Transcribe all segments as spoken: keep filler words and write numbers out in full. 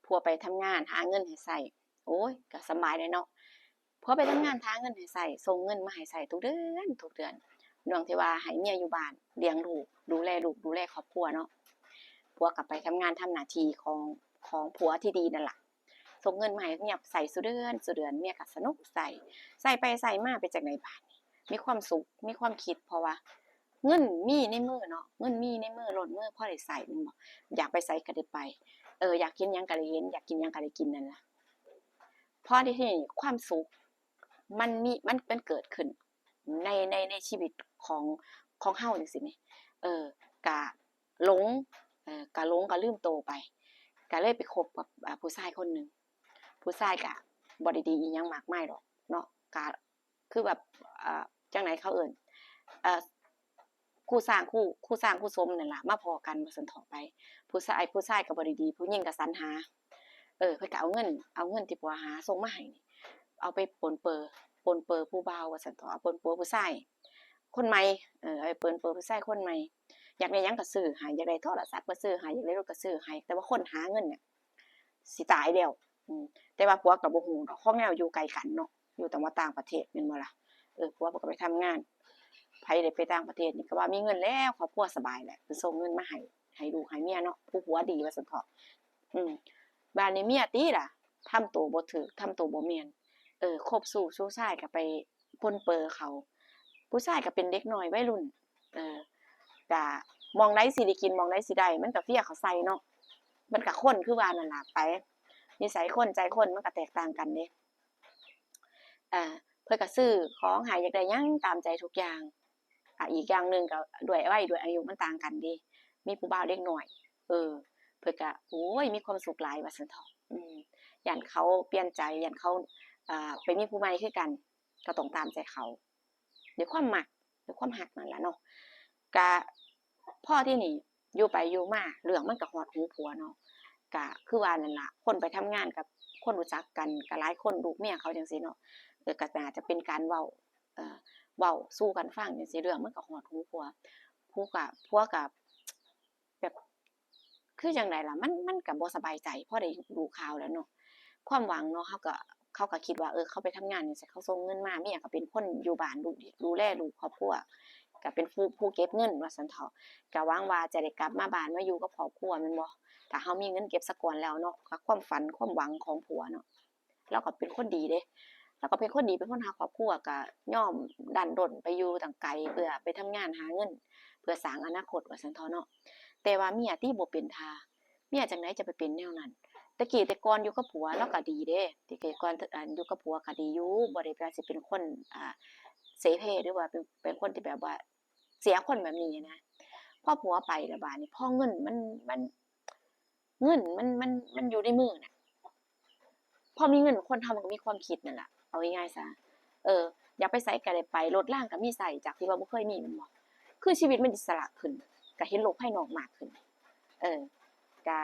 ผัวไปทำงานหาเงินให้ใช้ โอ้ย ก็สำบายเลยเนาะ ผัวไปทำงานหาเงินให้ใช้ ส่งเงินมาให้ใช้ทุกเดือน ทุกเดือน เนื่องที่ว่าให้เมียอยู่บ้านเลี้ยงลูก ดูแลลูก ดูแลครอบครัวเนาะ ผัวก็ไปทำงานทำหน้าที่ของ ของผัวที่ดีนั่นล่ะ ส่งเงินมาให้เมียใช้ซุเดือน ซุเดือน เมียก็สนุกใช้ ใช้ไปใช้มาเป็นจั่งใดบาดนี้ มีความสุข มีความคิด เพราะว่าเงินมีในมือเนาะ เงินมีในมือ ล้นมือ พอได้ใช้แม่นบ่ อยากไปไสก็ได้ไป เออ อยากกินหยังก็ได้เห็น อยากกินหยังก็ได้กินนั่นล่ะ พอที่นี่ความสุขมันมี มัน มันเกิดขึ้นใน ใน ในชีวิตของ ของเฮาจั่งซี้แหม เออ กะหลง เออ กะหลง กะลืมโตไป กะเลยไปคบกับ อ่า ผู้ชายคนหนึ่ง ผู้ชายกะบ่ได้ดีอิหยังมากมายดอกเนาะ กะคือแบบ อ่า จั่งใดเขาเอิ้น เอ่อ คู่สร้างคู่ คู่สร้างคู่สมนั่นล่ะ มาพ้อกันว่าซั่นเถาะไป ผู้ชาย ผู้ชายก็บ่ได้ดี ผู้หญิงก็สรรหา เออ เพิ่นก็เอาเงิน เอาเงินที่ผัวหาส่งมาให้นี่ เอาไปปรนเปื้อ ปรนเปื้อผู้บ่าวว่าซั่นเถาะ เอาปรนเปื้อผู้ชายคนใหม่ เออ เอาไปปรนเปื้อผู้ชายคนใหม่ อยากได้หยังก็ซื้อให้ อยากได้โทรศัพท์ก็ซื้อให้ อยากได้รถก็ซื้อให้ แต่ว่าคนหาเงินเนี่ย สิตายแล้ว อืม แต่ว่าผัวก็บ่ฮู้ดอก ของแนวอยู่ไกลกันเนาะ อยู่ต่างว่าต่างประเทศแม่นบ่ล่ะ เออ ผัวเพิ่นก็ไปทำงาน ไผได้ไปต่างประเทศนี่ก็ว่ามีเงินแล้ว ครอบครัวสบายแหละ เพิ่นส่งเงินมาให้ ให้ลูกให้เมียเนาะ ผู้ผัวดีว่าซั่นเถาะ อืม บาดนี้เมียติล่ะ ทำโตบ่ถูก ทำโตบ่แม่น เออ คบชู้ ชู้ชายก็ไปปรนเปื้อเขา ผู้ชายก็เป็นเด็กน้อยวัยรุ่น เออ ก็หม่องใดสิได้กิน หม่องใดสิได้ มันก็เฟียเขาใส่เนาะ มันก็คนคือว่านั่นล่ะไป นิสัยคนใจคนมันก็แตกต่างกันเด้ อ่า เพิ่นก็ซื้อของให้ อยากได้หยังตามใจทุกอย่าง อ่า อีกอย่างหนึ่งก็ด้วยวัยด้วยอายุมันต่างกันเด้ มีผู้บ่าวเด็กน้อย เออ เพิ่นก็ โอ้ย มีความสุขหลายว่าซั่นเถาะ อืม ย้านเขาเปลี่ยนใจ ย้านเขา อ่า ไปมีผู้ใหม่คือกัน ก็ต้องตามใจเขา ด้วยความมัก ด้วยความฮักนั่นล่ะเนาะ กะพอที่นี่อยู่ไปอยู่มา เรื่องมันก็ฮอดหูผัวเนาะ กะคือว่านั่นล่ะ คนไปทำงานกับคนรู้จักกันก็หลายคน ลูกเมียเขาจั่งซี้เนาะ เออ ก็น่าจะเป็นการเว้า เอ่อ เว้าสู่กันฟังจั่งซี้ เรื่องมันก็ฮอดหูผัว ผัวก็ ผัวก็แบบ คือจั่งใดล่ะ มัน มันก็บ่สบายใจ พอได้รู้ข่าวแล้วเนาะ ความหวังเนาะ เขาก็ เขาก็คิดว่า เออ เขาไปทำงานจั่งซี้ เขาส่งเงินมา เมียก็เป็นคนอยู่บ้านดู ดูแลลูกครอบครัว ก็เป็นผู้ ผู้เก็บเงินว่าซั่นเถาะ ก็หวังว่าจะได้กลับมาบ้านมาอยู่กับครอบครัวแม่นบ่ ถ้าเฮามีเงินเก็บซะก่อนแล้วเนาะ ก็ความฝันความหวังของผัวเนาะ ลาวก็เป็นคนดีเด้ ลาวก็เป็นคนดี เป็นคนฮักครอบครัว ก็ยอมดั้นด้นไปอยู่ตั้งไกล เพื่อไปทำงานหาเงิน เพื่อสร้างอนาคตว่าซั่นเถาะเนาะ แต่ว่าเมียติบ่เป็นท่า เมียจั่งใดจะไปเป็นแนวนั้น แต่กี้แต่ก่อนอยู่กับผัวลาวก็ดีเด้ แต่กี้ก่อน อัน อยู่กับผัวก็ดีอยู่ บ่ได้ว่าสิเป็นคน อ่า เสเพ หรือว่าเป็น เป็นคนที่แบบว่าเสียคนแบบนี้นะ พอผัวไปแล้วบาดนี้ พอเงินมัน มัน เงินมัน มัน มันอยู่ในมือน่ะ พอมีเงินคนเฮามันก็มีความคิดนั่นล่ะ เอาง่ายๆซะ เออ อยากไปไสก็ได้ไป รถรางก็มีใช้ จากที่ว่าบ่เคยมีแม่นบ่ คือชีวิตมันอิสระขึ้น ก็เห็นโลกภายนอกมากขึ้น เออ ก็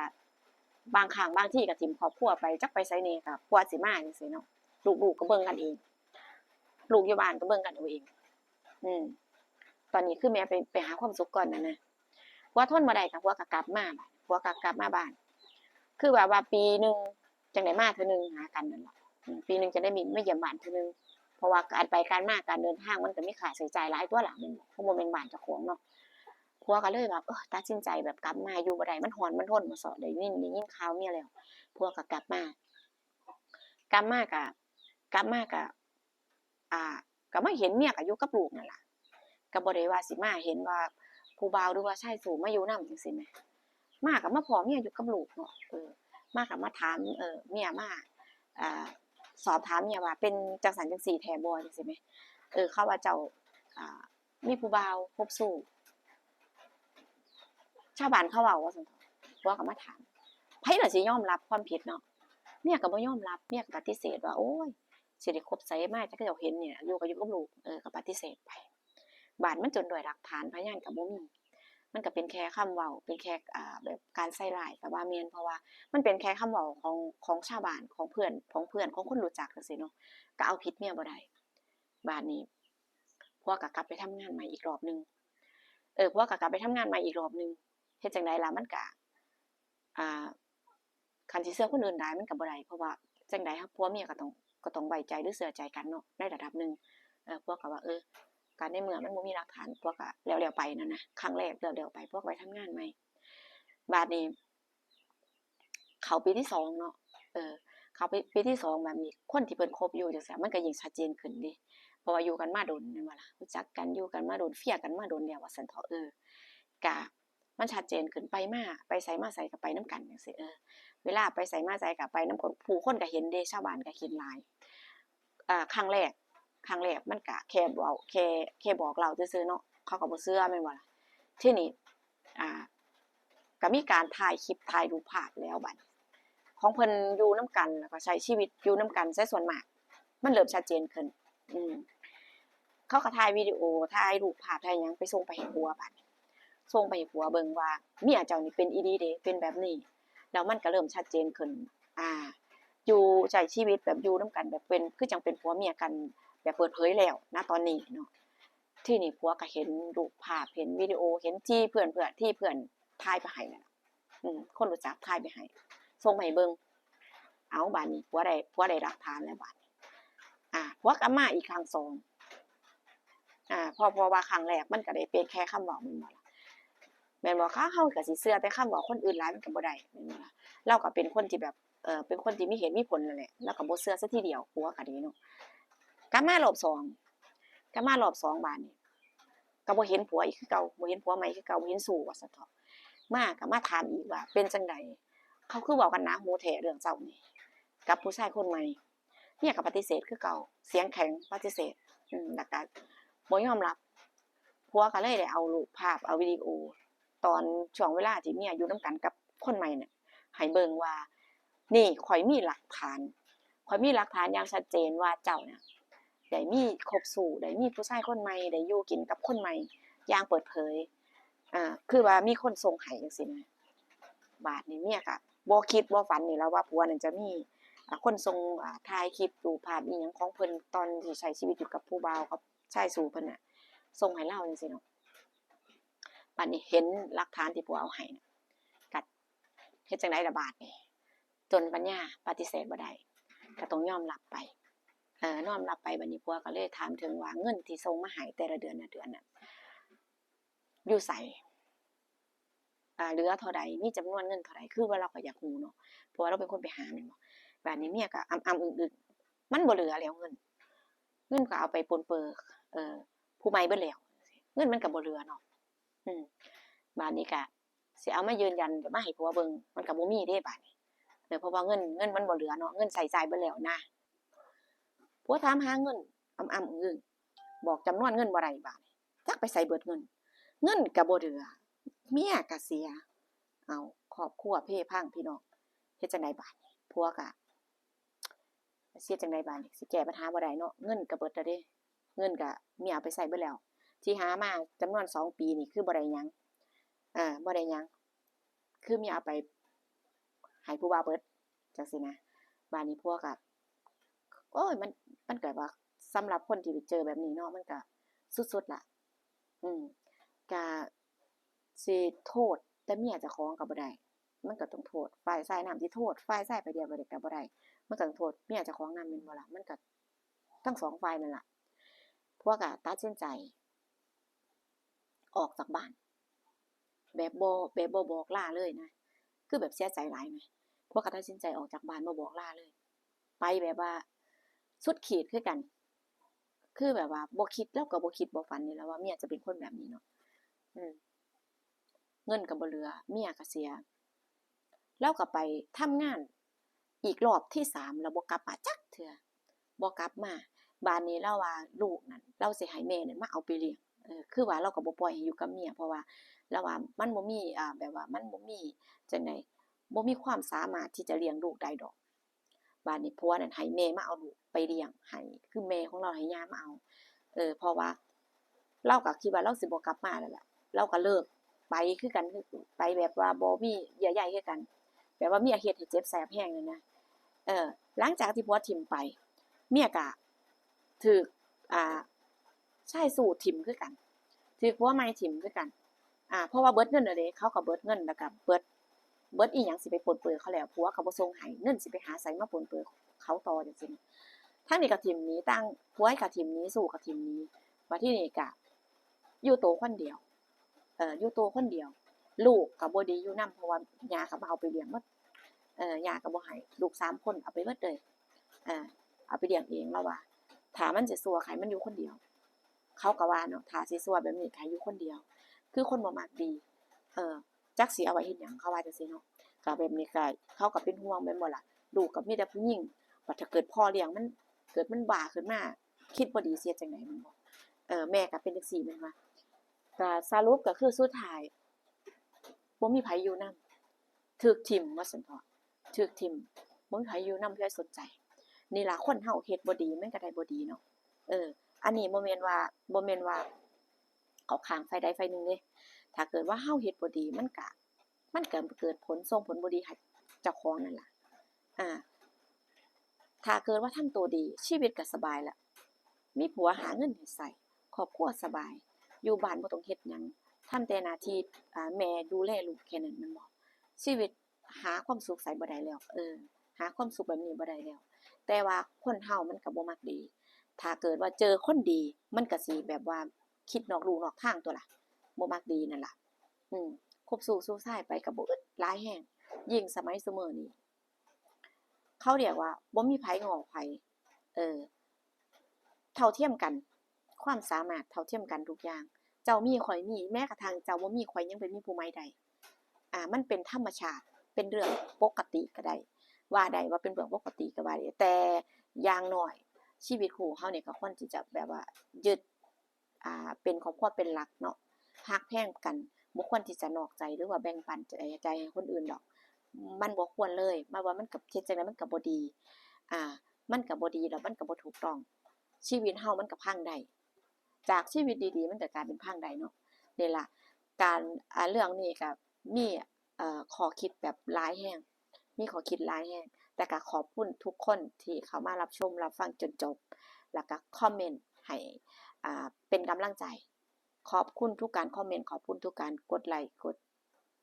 บางครั้งบางทีก็ถิ่มครอบครัวไป จักไปไสแหน่ ก็กว่าสิมาจั่งซี้เนาะ ลูกๆก็เบิ่งกันเอง ลูกอยู่บ้านก็เบิ่งกันเอาเอง อืม ตอนนี้คือแม่ไป ไปหาความสุขก่อนนั่นนะ ผัวทนบ่ได้ก็ผัวก็กลับมาบาด ผัวก็กลับมาบ้าน คือว่า ว่าปีหนึ่งจั่งได้มาเทื่อหนึ่งหากันนั่นล่ะ อืม ปีหนึ่งจั่งได้มีมาเยี่ยมบ้านเทื่อหนึ่ง เพราะว่าการไปการมาการเดินทางมันก็มีค่าใช้จ่ายหลายตั๊วล่ะ แม่นบ่ เพราะบ่แม่นบ้านเจ้าของเนาะ ผัวก็เลยว่า เออ ตัดสินใจแบบกลับมาอยู่บ่ได้ มันฮ้อนมันทนบ่เซาะ ได้ยิน ได้ยินข่าวเมียแล้ว ผัวก็กลับมา กลับมาก็ กลับมาก็ อ่า ก็มาเห็นเมียก็อยู่กับลูกนั่นล่ะ ก็บ่ได้ว่าสิมาเห็นว่าผู้บ่าวหรือว่าชายชู้มาอยู่นำจั่งซี้แหม มาก็มาพ้อเมียอยู่กับลูกเนาะ เออ มาก็มาถาม เออ เมียมา อ่า สอบถามเมียว่าเป็นจั่งซั้นจั่งซี้แท้บ่จั่งซี้แหม เออ เขาว่าเจ้า อ่า มีผู้บ่าวคบชู้ ชาวบ้านเขาเว้าว่าซั่นเถาะ ผัวก็มาถาม ไผล่ะสิยอมรับความผิดเนาะ เมียก็บ่ยอมรับ เมียก็ปฏิเสธว่า โอ้ย สิได้คบไสมา จักเขาเจ้าเห็นนี่ล่ะ อยู่ก็อยู่กับลูก เออ ก็ปฏิเสธไป บาดมันจนด้วยหลักฐานพยานก็บ่มี มันก็เป็นแค่คำเว้า เป็นแค่ อ่า แบบการใส่ร้ายก็ว่าแม่น เพราะว่ามันเป็นแค่คำเว้าของ ของชาวบ้าน ของเพื่อน ของเพื่อน ของคนรู้จักจั่งซี้เนาะ ก็เอาผิดเมียบ่ได้ บาดนี้ ผัวก็กลับไปทำงานใหม่อีกรอบหนึ่ง เออ ผัวก็กลับไปทำงานใหม่อีกรอบหนึ่ง เฮ็ดจั่งใดล่ะ มันก็ อ่า คันสิเชื่อคนอื่นหลายมันก็บ่ได้ เพราะว่าจั่งใด๋ ผัวเมียก็ต้อง ก็ต้องไว้ใจหรือเชื่อใจกันเนาะ ในระดับหนึ่ง เออ ผัวก็ว่า เออ ก็ในเมื่อมันบ่มีหลักฐาน ผัวก็แล้วๆ ไปนั่นนะ ครั้งแรกแล้วๆ ไป ผัวก็ไปทำงานใหม่ บาดนี้ เข้าปีที่สองเนาะ เออ เข้าปี ปีที่สอง บาดนี้ คนที่เพิ่นคบอยู่จั่งซี้ มันก็ยิ่งชัดเจนขึ้นเด้ เพราะว่าอยู่กันมาดนแม่นบ่ล่ะ รู้จักกัน อยู่กันมาดน เฟียกันมาดนแล้วว่าซั้นเถาะ เออ ก็ มันชัดเจนขึ้น ไปมา ไปไสมาไสก็ไปนำกันจั่งซี้ เออ เวลาไปไสมาไสก็ไปนำคน ผู้คนก็เห็นเด้ ชาวบ้านก็เห็นหลาย อ่า ครั้งแรก ครั้งแรกมันก็แค่เว้า แค่ แค่บอกเล่าซื่อๆ เนาะ เขาก็บ่เชื่อแม่นบ่ล่ะ ทีนี้ อ่า ก็มีการถ่ายคลิป ถ่ายรูปภาพแล้วบาดนี้ ของเพิ่นอยู่นำกัน แล้วก็ใช้ชีวิตอยู่นำกันซะส่วนมาก มันเริ่มชัดเจนขึ้น อืม เขาก็ถ่ายวิดีโอ ถ่ายรูปภาพ ถ่ายหยังไปส่งไปให้ผัวบาดนี้ ส่งไปให้ผัวเบิ่งว่า เมียเจ้านี่เป็นอีหลีเด้ เป็นแบบนี้ แล้วมันก็เริ่มชัดเจนขึ้น อ่า อยู่ ใช้ชีวิตแบบอยู่นำกันแบบเป็น คือจั่งเป็นผัวเมียกันแบบเปิดเผยแล้ว ณ ตอนนี้เนาะ ทีนี้ผัวก็เห็นรูปภาพ เห็นวิดีโอ เห็นที่เพื่อน เพื่อน ที่เพื่อนถ่ายไปให้นั่นล่ะ อืม คนรู้จักถ่ายไปให้ ส่งไปให้เบิ่ง เอา บาดนี้ผัวได้ ผัวได้หลักฐานแล้วบาดนี้ อ่า ผัวกลับมาอีกครั้งสอง อ่า เพราะ เพราะว่าครั้งแรกมันก็ได้เป็นแค่คำเว้าแม่นบ่ล่ะ แม่นบ่คะ เฮาก็สิเชื่อแต่คำเว้าคนอื่นหลายมันก็บ่ได้แม่นบ่ล่ะ ลาวก็เป็นคนที่แบบ เอ่อ เป็นคนที่มีเหตุมีผลนั่นแหละ ลาวก็บ่เชื่อซะทีเดียว ผัวก็ดีเนาะ กลับมารอบสอง กลับมารอบสองบาดนี้ ก็บ่เห็นผัวอีกคือเก่า บ่เห็นผัวใหม่คือเก่า บ่เห็นชู้ว่าซั้นเถาะ มาก็มาถามอีกว่า เป็นจั่งใด๋ เขาคือเว้ากันหนาหูแท้เรื่องเจ้านี่ กับผู้ชายคนใหม่ เมียก็ปฏิเสธคือเก่า เสียงแข็งปฏิเสธ อืม แล้วก็บ่ยอมรับ ผัวก็เลยได้เอารูปภาพ เอาวิดีโอ ตอนช่วงเวลาที่เมียอยู่นำกันกับคนใหม่เนี่ย ให้เบิ่งว่า นี่ ข้อยมีหลักฐาน ข้อยมีหลักฐานอย่างชัดเจนว่าเจ้าเนี่ย ได้มีคบชู้ ได้มีผู้ชายคนใหม่ ได้อยู่กินกับคนใหม่อย่างเปิดเผย อ่า คือว่ามีคนส่งให้จั่งซี้นะ บาดนี้เมียก็บ่คิดบ่ฝันนี่ล่ะว่าผัวนั่นจะมี อ่า คนส่ง อ่า ถ่ายคลิปรูปภาพอีหยังของเพิ่นตอนที่ใช้ชีวิตอยู่กับผู้บ่าว กับชายชู้เพิ่นน่ะ ส่งให้ลาวจั่งซี้เนาะ บาดนี้เห็นหลักฐานที่ผัวเอาให้น่ะ ก็เฮ็ดจั่งใด๋ล่ะบาดนี้ จนปัญญาปฏิเสธบ่ได้ ก็ต้องยอมรับไป เอ่อ ยอมรับไป บาดนี้ผัวก็เลยถามถึงว่าเงินที่ส่งมาให้แต่ละเดือนละเดือนน่ะ อยู่ไส อ่า เหลือเท่าใด มีจำนวนเงินเท่าใด คือว่าลาวก็อยากรู้เนาะ เพราะว่าลาวเป็นคนไปหาแม่นบ่ บาดนี้เมียก็อ่ำๆ อึ้งๆ มันบ่เหลือแล้วเงิน เงินก็เอาไปปนเปื้อน เอ่อ ผู้ใหม่เบิดแล้ว เงินมันก็บ่เหลือเนาะ อืม บาดนี้ก็สิเอามายืนยัน ก็มาให้ผัวเบิ่ง มันก็บ่มีเด้บาดนี้ เออ เพราะว่าเงิน เงินมันบ่เหลือเนาะ เงินใช้จ่ายเบิดแล้วนะ ผัวถามหาเงิน อ่ำๆ อึ้งๆ บอกจำนวนเงินบ่ได้บาดนี้ จักไปไสเบิดเงิน เงินก็บ่เหลือ เมียก็เสีย เอ้า ครอบครัวเพพังพี่น้อง เฮ็ดจั่งใด๋บาดนี้ ผัวก็ สิเฮ็ดจั่งใด๋บาดนี้ สิแก้ปัญหาบ่ได้เนาะ เงินก็เบิดแล้วเด้ เงินก็เมียเอาไปใช้เบิดแล้ว ที่หามาจำนวนสองปีนี่คือบ่ได้หยัง เอ่อ บ่ได้หยัง คือเมียเอาไปให้ผู้บ่าวเบิด จั่งซี้นะ บาดนี้ผัวก็ โอ๊ย มัน มันก็ว่า สำหรับคนที่ไปเจอแบบนี้เนาะ มันก็สุดๆ ล่ะ อืม ก็สิโทษแต่เมียเจ้าของก็บ่ได้ มันก็ต้องโทษฝ่ายชายนำ สิโทษฝ่ายชายฝ่ายเดียวก็ได้ ก็บ่ได้ มันก็ต้องโทษเมียเจ้าของนำแม่นบ่ล่ะ มันก็ทั้งสองฝ่ายนั่นล่ะ ผัวก็ตัดสินใจ ออกจากบ้าน แบบบ่ แบบบ่บอกลาเลยนะ คือแบบเสียใจหลายแหม ผัวก็ตัดสินใจออกจากบ้านบ่บอกลาเลย ไปแบบว่าสุดขีดคือกัน คือแบบว่าบ่คิด ลาวก็บ่คิดบ่ฝันนี่ล่ะว่าเมียจะเป็นคนแบบนี้เนาะ อืม เงินก็บ่เหลือ เมียก็เสีย ลาวก็ไปทำงานอีกรอบที่สาม แล้วบ่กลับมาจักเทื่อ บ่กลับมา บาดนี้ลาวว่าลูกนั่น ลาวสิให้แม่นั่นมาเอาไปเลี้ยง เออ คือว่าลาวก็บ่ปล่อยให้อยู่กับเมีย เพราะว่าลาวว่ามันบ่มี อ่า แบบว่ามันบ่มีจั่งใด๋ บ่มีความสามารถที่จะเลี้ยงลูกได้ดอก บาดนี้ผัวนั่นให้แม่มาเอาลูกไปเลี้ยงให้ คือแม่ของลาวให้ย่ามาเอา เออ เพราะว่าลาวก็คิดว่าลาวสิบ่กลับมาแล้วล่ะ ลาวก็เลิกไปคือกัน ไปแบบว่าบ่มีเยื่อใยคือกัน แบบว่าเมียเฮ็ดให้เจ็บแสบแฮงนั่นนะ เออ หลังจากที่ผัวถิ่มไป เมียก็ถูก อ่า ชายชู้ถิ่มคือกัน ถูกผัวใหม่ถิ่มคือกัน อ่า เพราะว่าเบิดเงินแล้วเด้ เขาก็เบิดเงิน แล้วก็เบิด เบิดอีหยังสิไปปรนเปื้อนเขาแล้ว ผัวก็บ่ส่งให้ เงินสิไปหาไสมาปรนเปื้อนเขาต่อจั่งซี้นะ ทางนี้ก็ถิ่มหนี ต่าง ผัวก็ถิ่มหนี สู้ก็ถิ่มหนี บัดทีนี้ก็อยู่โตคนเดียว เอ่อ อยู่โตคนเดียว ลูกก็บ่ได้อยู่นำ เพราะว่าย่าก็มาเอาไปเลี้ยงหมด เอ่อ ย่าก็บ่ให้ ลูกสามคนเอาไปหมดเลย อ่า เอาไปเลี้ยงเอง ลาวว่า ถ้ามันสิซั่ว ให้มันอยู่คนเดียว เขาก็ว่าเนาะ ถ้าสิซั่วแบบนี้ ให้อยู่คนเดียว คือคนบ่มักดี เอ่อ จักสิเอาไว้เฮ็ดหยัง เขาว่าจั่งซี้เนาะ ก็แบบนี้ก็ เขาก็เป็นห่วงแม่นบ่ล่ะ ลูกก็มีแต่ผู้หญิง บัดถ้าเกิดพ่อเลี้ยงมัน เกิดมันบ้าขึ้นมา คิดบ่ดีสิเฮ็ดจั่งใดแม่นบ่ เออ แม่ก็เป็นจั่งซี้แม่นบ่ ก็สรุปก็คือสุดท้าย บ่มีไผอยู่นำ ถูกถิ่มว่าซั่นเถาะ ถูกถิ่ม บ่มีไผอยู่นำ ไผสนใจ นี่ล่ะ คนเฮาเฮ็ดบ่ดี มันก็ได้บ่ดีเนาะ เออ อันนี้บ่แม่นว่า บ่แม่นว่าเข้าข้างฝ่ายใดฝ่ายหนึ่งเด้ ถ้าเกิดว่าเฮาเฮ็ดบ่ดี มันก็ มันก็เกิดผล ส่งผลบ่ดีให้เจ้าของนั่นล่ะ อ่า ถ้าเกิดว่าทำตัวดี ชีวิตก็สบายละ มีผัวหาเงินให้ใช้ ครอบครัวสบาย อยู่บ้านบ่ต้องเฮ็ดหยัง ทำแต่หน้าที่ อ่า แม่ดูแลลูกแค่นั้นแม่นบ่ ชีวิตหาความสุขใสบ่ได้แล้ว เออ หาความสุขแบบนี้บ่ได้แล้ว แต่ว่าคนเฮามันก็บ่มักดี ถ้าเกิดว่าเจอคนดี มันก็สิแบบว่าคิดนอกลู่นอกทางตั๊วล่ะ บ่มักดีนั่นล่ะ อืม คบสู้สู้ชายไปก็บ่อึด หลายแฮง ยิ่งสมัยซุมื้อนี้ เขาเรียกว่าบ่มีไผง้อไผ เออ เท่าเทียมกัน ความสามารถเท่าเทียมกันทุกอย่าง เจ้ามีข้อยมี แม้กระทั่งเจ้าบ่มีข้อยยังไปมีผู้ใหม่ได้ อ่า มันเป็นธรรมชาติ เป็นเรื่องปกติก็ได้ ว่าได้ว่าเป็นเรื่องปกติก็ว่าได้ แต่อย่างน้อยชีวิตคู่เฮานี่ก็ควรที่จะแบบว่ายึด อ่า เป็นครอบครัวเป็นหลักเนาะ ฮักแพงกัน บ่ควรที่จะนอกใจหรือว่าแบ่งปันใจ ใจให้คนอื่นดอก มันบ่ควรเลย มาว่ามันก็เฮ็ดจั่งใดมันก็บ่ดี อ่า มันก็บ่ดีแล้วมันก็บ่ถูกต้อง ชีวิตเฮามันก็พังได้ จากชีวิตดีๆ มันก็กลายเป็นพังได้เนาะ นี่ล่ะ การ อ่า เรื่องนี้ก็มี เอ่อ ข้อคิดแบบหลายแฮง มีข้อคิดหลายแฮง แต่ก็ขอบคุณทุกคนที่เข้ามารับชมรับฟังจนจบ แล้วก็คอมเมนต์ให้ อ่า เป็นกำลังใจ ขอบคุณทุกการคอมเมนต์ ขอบคุณทุกการกดไลค์ กด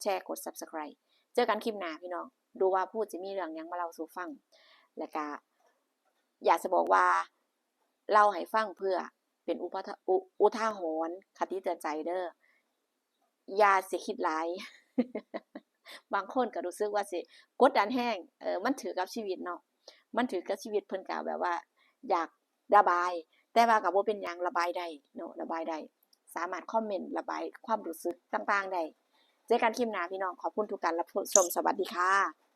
แชร์ กด Subscribe เจอกันคลิปหน้าพี่น้อง ดูว่าผู้จะมีเรื่องหยังมาเล่าสู่ฟัง แล้วก็อยากจะบอกว่าเล่าให้ฟังเพื่อเป็นอุปทะ อุ อุทาหรณ์ คติเตือนใจเด้อ อย่าสิคิดหลาย บางคนก็รู้สึกว่าสิกดดันแฮง เออ มันถือกับชีวิตเนาะ มันถือกับชีวิต เพิ่นก็แบบว่าอยากระบาย แต่ว่าก็บ่เป็นหยัง ระบายได้เนาะ ระบายได้ สามารถคอมเมนต์ระบายความรู้สึกต่างๆได้ เจอกันคลิปหน้าพี่น้อง ขอบคุณทุกการรับชม สวัสดีค่ะ